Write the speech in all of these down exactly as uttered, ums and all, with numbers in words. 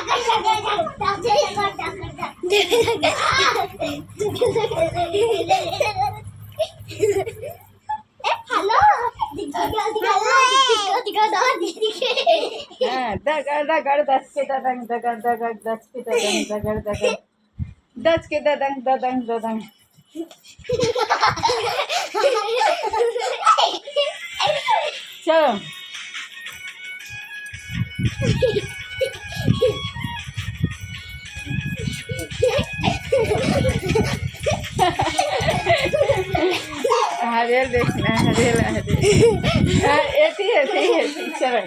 Hello. हाँ, दगड़ दगड़ दच के ददंग, दगड़ दगड़ दच के ददंग, दगड़ दगड़ दच के ददंग, ददंग, ददंग। चलो। हरेल देखना, हरेल, हरेल। हाँ, एती, एती, एती, चलो।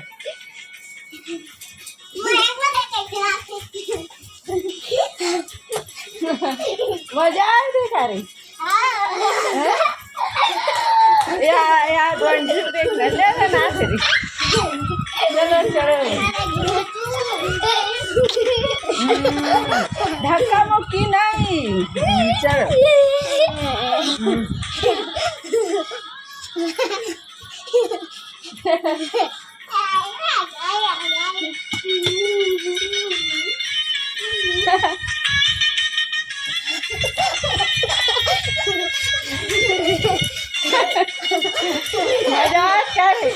मजा आए देखा रे। या, या, बंटी देख ले, ले, ले, ना तेरी। चलो, चलो। हम्म, धक्का मुक्की नहीं। हम्म, चलो। हम्म। मजाक करे।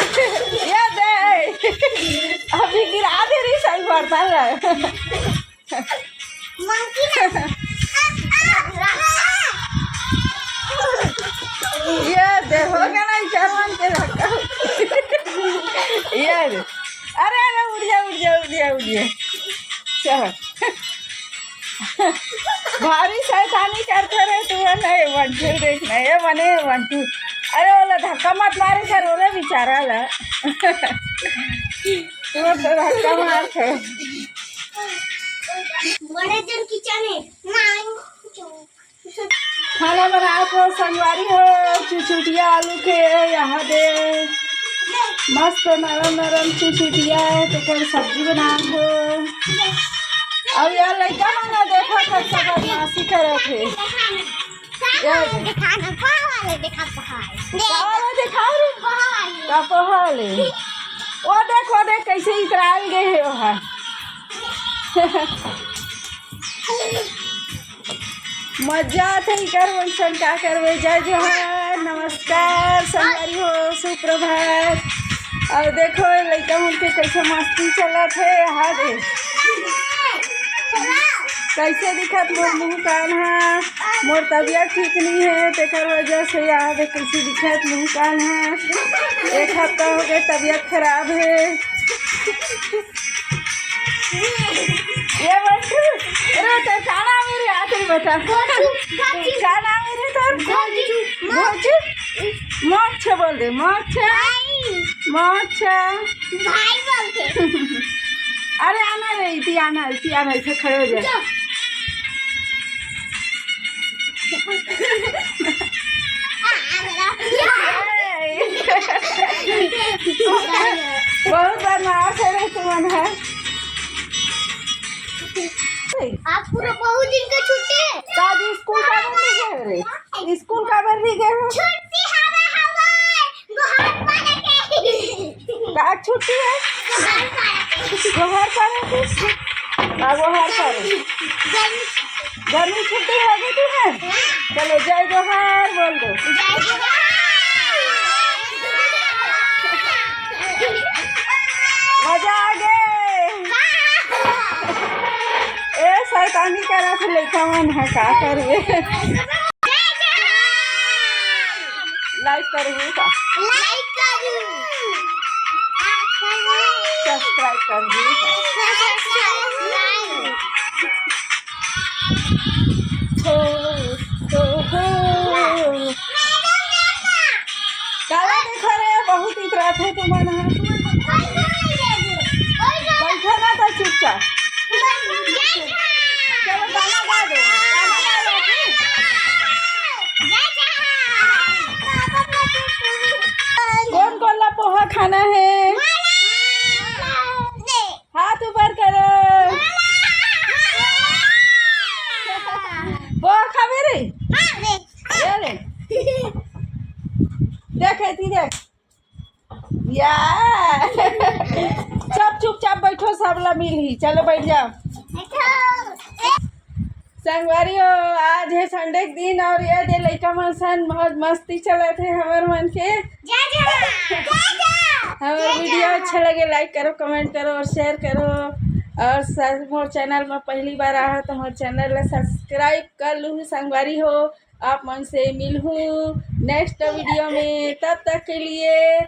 ये दे। अभी गिरा दे रही सही बर्तन है। ये देखो क्या ना, इधर मन के धक्का। ये दे। अरे, अरे, उठ जा, उठ जा, उठ जा, उठ जा। चल। भारी शैतानी करते रहे तू, है ना, ये बंटू देखना, ये बने, ये बंटू। अरे, वाला धक्का मत मारे कर, ओरे बेचारा ला। तू तो धक्का मार कर। बड़े जन किचन है। खाना बनाए हो संगवारी हो, चुचुटिया आलू के यहाँ दे मस्त नरम नरम चुचुटिया, तेकर सब्जी बनाए हो। अब यार लइका मन ला देखा कैसा बदमाशी करत हे। ये दे। दिखा ना, पोहा वाले दिखा, पोहा वाले। का वाला दिखाओ रे? पोहा वाले। का पोहा वाले? वो देख, वो देख, कैसे इतराल गए हे ओहा। मजा आथे इकर मन संग, का करबे। जय जोहार, नमस्कार, संगवारी हो, सुप्रभात। अउ देखो, लइका मन के कैसे मस्ती चलत हे। हाँ दे, कैसे दिखत मोर मुंह कान हा? मोर तबीयत ठीक नहीं है, तेकर वजह से यहाँ दे कैसे दिखत मुंह कान हा। एक हफ्ता हो गए तबीयत खराब है। ये बंटू, अरे तो का नाम है रे? आखिरी बता। का नाम है रे तोर? भोजू। मोक्ष बोल दे, मोक्ष। मोक्ष। भाई बोलते। अरे आना रे, इति आना, इति आना, इथे खड़े हो जा। बहुत बदमाश है रे तुमन है। आज पूरा बहुत दिन का छुट्टी है। तो आज स्कूल काबर नहीं गए रे? स्कूल काबर नहीं गए हो? छुट्टी हवा हवा। गोहार पारे के। का छुट्टी है? गोहार पारे के। गोहार पारे के। का गोहार पारे? गर्मी छुट्टी। गर्मी छुट्टी हो गई थी ना? चलो, जय जोहार बोल दो। जय जोहार। मजा आ गए। ए, शैतानी करा थे लइका मन ह, का करबे? जय जोहार। लाइक करबू का? लाइक करू। सब्सक्राइब करबू का? सब्सक्राइब। हो, हो, हो। काला देखा रे, बहुत इतरात है तुमन ह। बैठो ना तो चुपचाप। चलो गाना गा दो, गाना गा दो। कौन कौन ला पोहा खाना है? हाथ ऊपर करो। पोहा खाबे रे? ये ले। देख, एती देख। या। सब चुपचाप बैठो, सब ला मिलही। चलो बैठ जाओ। संगवारी हो, आज हे संडे के दिन और ये दे लइका मन सन बहुत मस्ती चलत हे हमर मन के। जय जय। हमर वीडियो अच्छा लगे, लाइक करो, कमेंट करो और शेयर करो। और स-, मोर चैनल में पहली बार आहा तो मोर चैनल ला सब्सक्राइब कर लूहू संगवारी हो। आप मन से मिलहू नेक्स्ट वीडियो में, तब तक के लिए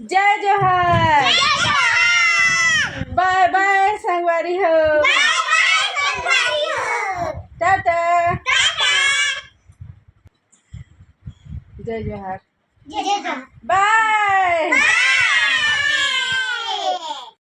जय जोहार। बाय बाय संगवारी हो। टाटा। जय जोहार। बाय।